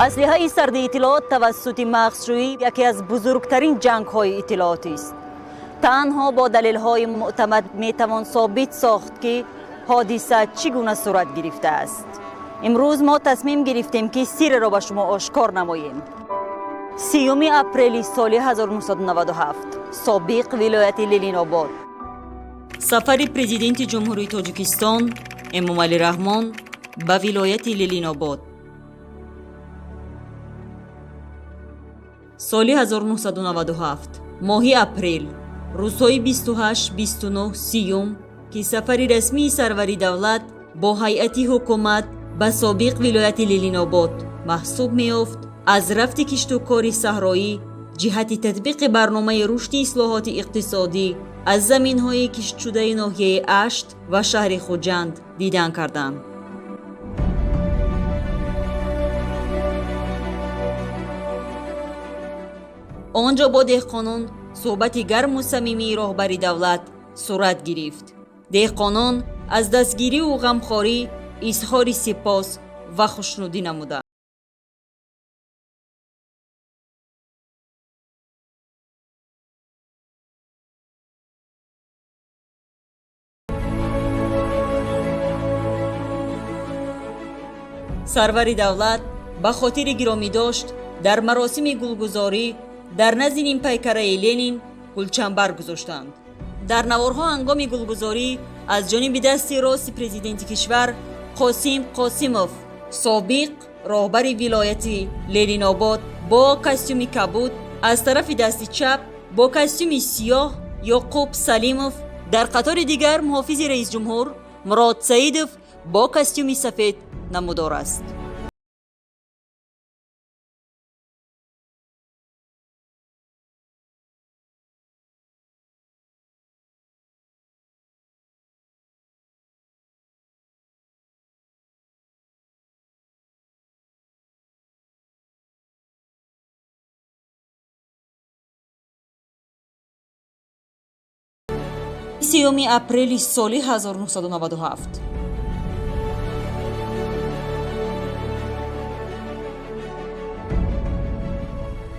Аслиҳаи сарди иттилоот тавассути мағзшӯӣ яке аз бузургтарин ҷангҳои иттилоотист. Танҳо бо далелҳои мӯътамад метавон собит сохт, ки ҳодиса чӣ гуна сурат гирифтааст. Имрӯз мо тасмим гирифтем, ки сирреро ба шумо ошкор намоем. 30 апрели соли 1997, собиқ вилояти Ленинобод, сафари Президенти Ҷумҳурии Тоҷикистон Эмомалӣ Раҳмон ба вилояти Ленинобод. Соли 1997, моҳи апрел, рӯзҳои 28, 29, 30, ки сафари расмии сарвари давлат бо ҳайати ҳукумат ба собиқ вилояти Ленинобод маҳсуб меёфт, аз рафти киштукори саҳроӣ ҷиҳати татбиқи барномаи рушди ислоҳоти иқтисодӣ аз заминҳои киштшудаи ноҳияи Ашт ва шаҳри Хуҷанд дидан карданд. Он ҷо бо деҳқонон суҳбати гарму самимии роҳбари давлат сурат гирифт. Деҳқонон аз дастгириву ғамхорӣ изҳори сипос ва хушнудӣ намуданд. Сарвари давлат ба хотири гиромӣ дошт дар маросими гулгузорӣ дар назди нимпайкараи Ленин гулчамбар гузоштанд. Дар наворҳо ҳангоми гулгузорӣ аз ҷониби дасти рости президенти кишвар Қосим Қосимов, собиқ роҳбари вилояти Ленинобод, бо костюми кабуд, аз тарафи дасти чап бо костюми сиёҳ Ёқуб Салимов, дар қатори дигар муҳофизи раисҷумҳур Мурод Саидов бо костюми сафед намудор аст. 3 апрели соли 1997.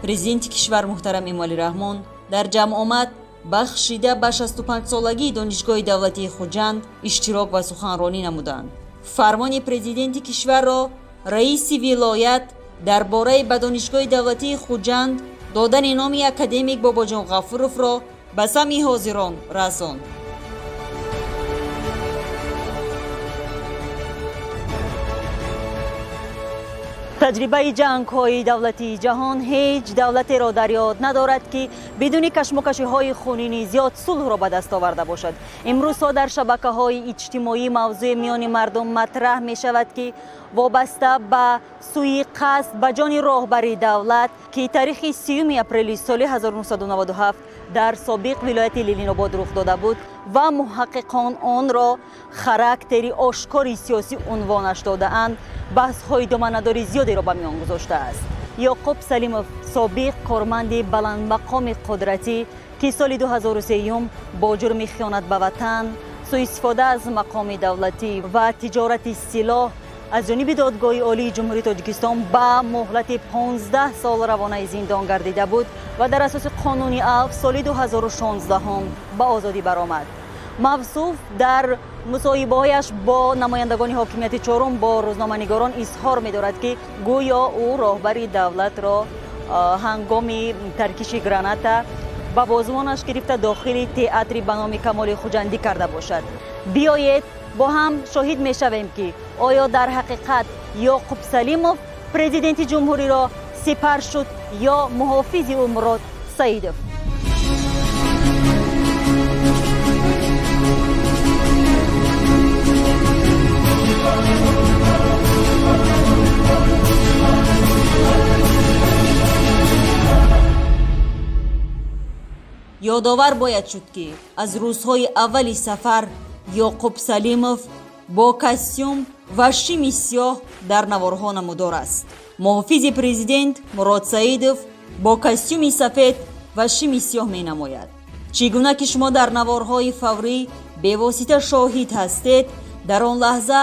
Президенти кишвар муҳтарам Эмомалӣ Раҳмон дар ҷамъомад, бахшида ба 65-солагии Донишгоҳи давлатии Хуҷанд, иштирок ва суханронӣ намуданд. Фармони президенти кишварро раиси вилоят дар бораи ба Донишгоҳи давлатии Хуҷанд додани номи академик Бобоҷон Ғафуровро ба самъи ҳозирон расонд. Таҷрибаи ҷангҳои давлатии ҷаҳон ҳеҷ давлатеро дар ёд надорад, ки бидуни кашмокашиҳои хунини зиёд сулҳро ба даст оварда бошад. Имрӯзҳо дар шабакаҳои иҷтимоӣ мавзӯи миёни мардум матраҳ мешавад, ки вобаста ба сӯи қасд ба ҷони роҳбари давлат, ки таърихи 30 апрели соли 1997 дар собиқ вилояти Ленинобод рух дода буд ва муҳаққиқон онро характери ошкори сиёсӣ унвонаш додаанд, баҳсҳои доманадори зиёдеро ба миён гузоштааст. Ёқуб Салимов, собиқ корманди баландмақоми қудратӣ, ки соли 2003 бо ҷурми хиёнат ба ватан, сӯистифода аз мақоми давлатӣ ва тиҷорати силоҳ аз ҷониби Додгоҳи Олии Ҷумҳурии Тоҷикистон ба муҳлати 15 сол равонаи зиндон гардида буд ва дар асоси қонуни афв соли 2016 ба озодӣ баромад. Мавсуф дар мусоҳибаҳояш бо намояндагони ҳокимияти чорум, бо рӯзноманигорон изҳор медорад, ки гӯё ӯ роҳбари давлатро ҳангоми таркиши граната ба бозувонаш гирифта, дохили театри ба номи Камоли Хуҷандӣ карда бошад. Биёед, бо ҳам шоҳид мешавем, ки оё дар ҳақиқат Ёқуб Салимов президенти ҷумҳуриро сипар шуд ё муҳофизи ӯ Мурод Саидов. Ёдовар бояд шуд, ки аз рӯзҳои аввали сафар Ёқуб Салимов бо костюм ва шими сиёҳ дар наворҳо намудор аст. Муҳофизи президент Мурод Саидов бо костюми сафед ва шими сиёҳ менамояд. Чӣ гуна ки шумо дар наворҳои фаврӣ бевосита шоҳид ҳастед, дар он лаҳза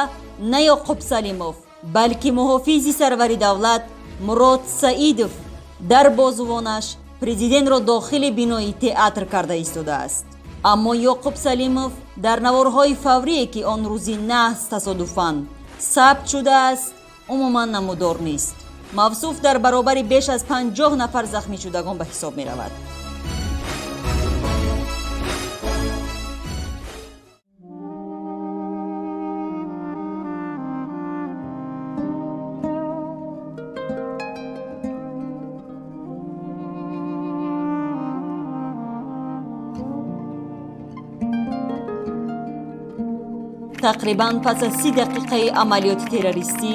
на Ёқуб Салимов, балки муҳофизи сарвари давлат Мурод Саидов дар бозувонаш президентро дохили бинои театр карда истодааст. Аммо Ёқуб Салимов дар наворҳои фаврие, ки он рӯзи наҳс тасодуфан сабт шудааст, умуман намудор нест. Мавсуф дар баробари беш аз 50 нафар захмишудагон ба ҳисоб меравад. Тақрибан пас аз 30 дақиқаи амалиёти террористӣ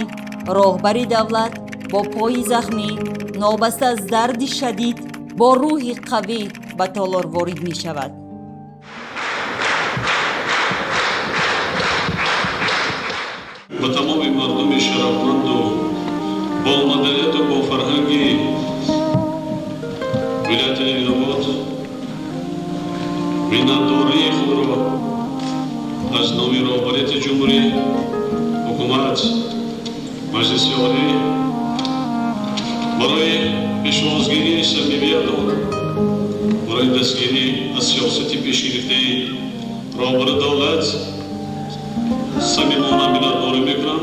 роҳбари давлат бо пои захмӣ, новобаста аз дарди шадид, бо рӯҳи қавӣ ба толор ворид мешавад. Ба тамоми мардуми шарафманду бо маданияту бо фарҳанги вилояти Ленинобод миннатдории худро аз номи роҳбарияти ҷумҳурӣ, ҳукумат, Маҷлиси Олӣ барои пешвозгирии самимиятон, барои дастгирӣ аз сиёсати пешгирифтаи роҳбари давлат самимона миннатдорӣ мекунам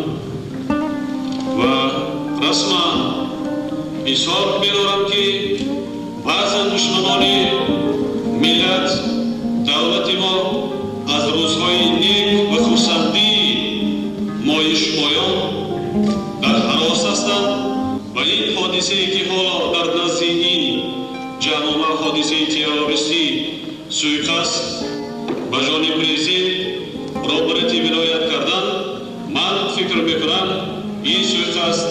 ва расман изҳор медорам, ки баъзан душманони миллат, давлати мо аз рӯзҳои нек ва хурсандии мои шумоён дар ҳарос ҳастанд ва ин ҳодисае, ки ҳоло дар назди ин ҷамъома ҳодисаи террористӣ суиқасд ба ҷони президент, роҳбарияти вилоят кардан, ман фикр мекунам, ин суиқасд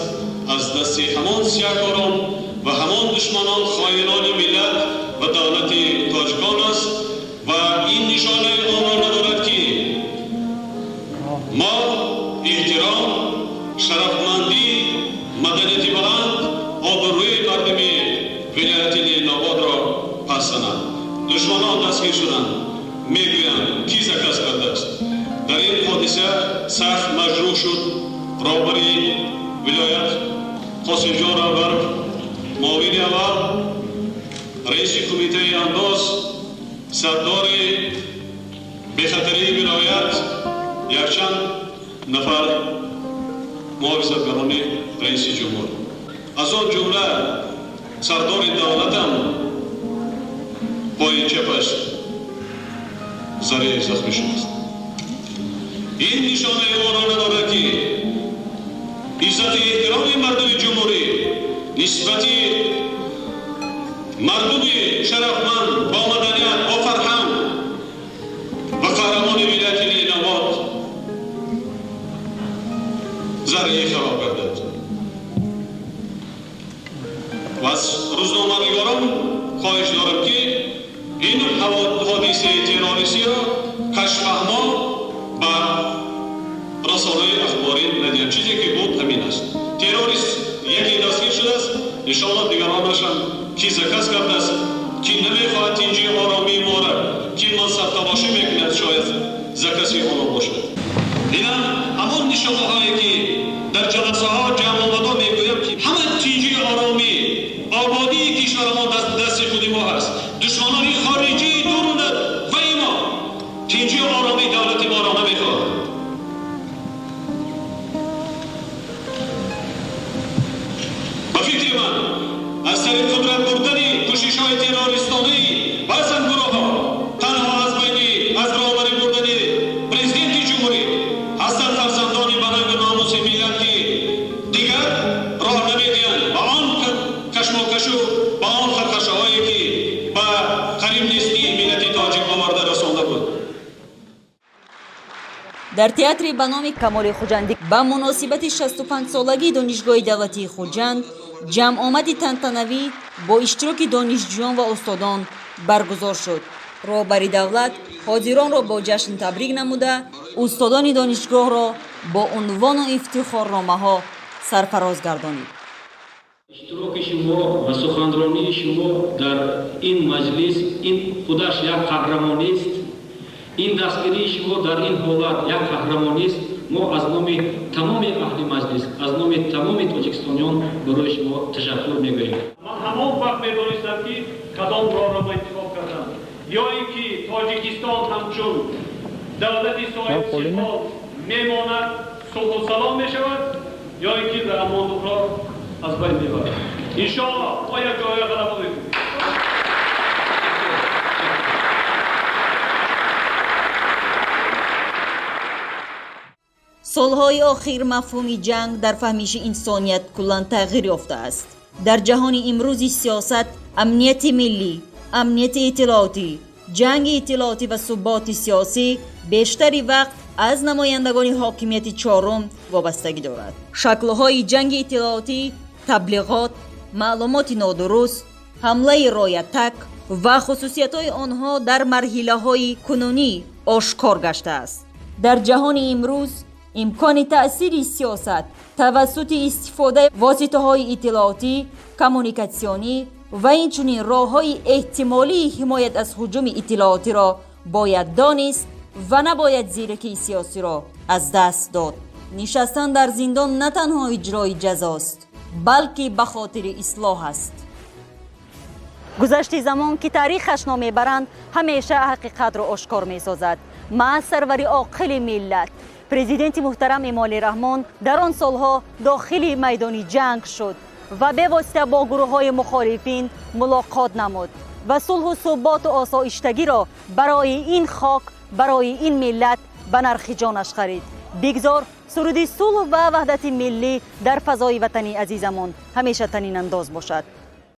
аз дасти ҳамон сиёҳкорон ва ҳамон душманон, хоинони миллат ва давлати тоҷикон аст ва ин нишонаи онро надорад, ки мо эҳтиром, шарафмандӣ, маданияти баланд, обрӯи мардуми вилояти Ленинободро пас зананд. Душманон дастгир шуданд, мегӯянд, ки заказ кардааст. Дар ин ҳодиса сахт маҷрӯҳ шуд роҳбари вилоят Қосимҷон Раҳбаров, муовини аввал, раиси кумитаи андоз, сардори бехатарии вилоят, якчанд нафар муҳофизатгарони раиси ҷумҳур, аз он ҷумла сардори давлатам пои чапаш зарри захмӣ шудааст. Ин нишонаи онро надорад, ки иззати эҳтироми мардуми ҷумҳурӣ нисбати мардуми шарафманд, бо маданият, бо фарҳанг ва қаҳрамони вилояти Ленинобод заррае хароб гардад. Ва аз рӯзноманигорон хоҳиш дорам, ки ин ҳодисаи террористиро кашфаҳмо ба расонаи ахборӣ надиҳанд. Чизе ки буд, ҳамин аст. Террорист яке дастгир шудааст, иншоалло дигаронашам ки заказ кардааст, ки намехоҳад тинҷи оромии моро, ки мансабталошӣ мекунад, шояд закази онҳо бошад. Инам ҳамон нишонаҳое, ки дар ҷаласаҳо, ҷамъомадо мегӯям, ки ҳама тинҷии оромӣ, ободии кишварамон дасти худи мо ҳаст. Душманони хориҷии дуру ваи мо тинҷию оромии давлати моро намехоҳанд. Ба фикри ман, аз сари қудрат бурдани кӯшишҳои террористонаи баъзан гурӯҳҳо танҳо аз байни аз роҳбарӣ бурдани президенти ҷумҳурӣ ҳастанд фарзандони баланду номуси миллат, ки дигар роҳ намедиҳанд ба он кашмокашу ба он хархашаҳое, ки ба қариб нестии миллати тоҷик оварда расонда буд. Дар театри ба номи Камоли Хуҷандӣ ба муносибати 65-солагии Донишгоҳи давлатии Хуҷанд ҷамъомади тантанавӣ бо иштироки донишҷӯён ва устодон баргузор шуд. Роҳбари давлат ҳозиронро бо ҷашн табрик намуда, устодони донишгоҳро бо унвону ифтихорномаҳо сарфароз гардонид. Иштироки шумо ва суханронии шумо дар ин маҷлис, ин худаш як қаҳрамонист. Ин дастгирии шумо дар ин ҳолат як қаҳрамонист. Мо аз номи тамоми аҳли маҷлис, аз номи тамоми тоҷикистониён барои шумо ташаккур мегӯем. Ман ҳамон вақт медонистам, ки кадом роҳро ма интихоб кардам, ё ин ки Тоҷикистон ҳамчун давлати соҳибистиқлол мемонад, сулҳу салом мешавад, ё ин ки амонро аз байн мебарад. Иншоаллоҳ, мо якҷоя ғалаба мекунем. Солҳои охир мафҳуми ҷанг дар фаҳмиши инсоният куллан тағйир ёфтааст. Дар ҷаҳони имрӯзи сиёсат, амнияти миллӣ, амнияти иттилоотӣ, ҷанги иттилоотӣ ва суботи сиёсӣ бештари вақт аз намояндагони ҳокимияти чорум вобастагӣ дорад. Шаклҳои ҷанги иттилоотӣ таблиғот, маълумоти нодуруст, ҳамлаи роятак ва хусусиятҳои онҳо дар марҳилаҳои кунунӣ ошкор гаштааст. Дар ҷаҳони имрӯз имкони таъсири сиёсат тавассути истифодаи воситаҳои иттилоотӣ, коммуникатсионӣ ва инчунин роҳҳои эҳтимолии ҳимоят аз ҳуҷуми иттилоотиро бояд донист ва набояд зиракии сиёсиро аз даст дод. Нишастан дар зиндон на танҳо иҷрои ҷазост, балки ба хотири ислоҳ аст. Гузашти замон, ки таърихаш номебаранд, ҳамеша ҳақиқатро ошкор месозад. Маъз сарвари оқили миллат, президенти муҳтарам Эмомалӣ Раҳмон дар он солҳо дохили майдони ҷанг шуд ва бевосита бо гурӯҳҳои мухолифин мулоқот намуд ва сулҳу суботу осоиштагиро барои ин хок, барои ин миллат ба нархи ҷонаш харид. Бигзор суруди сулҳ ва ваҳдати миллӣ дар фазои ватани азизамон ҳамеша танинандоз бошад.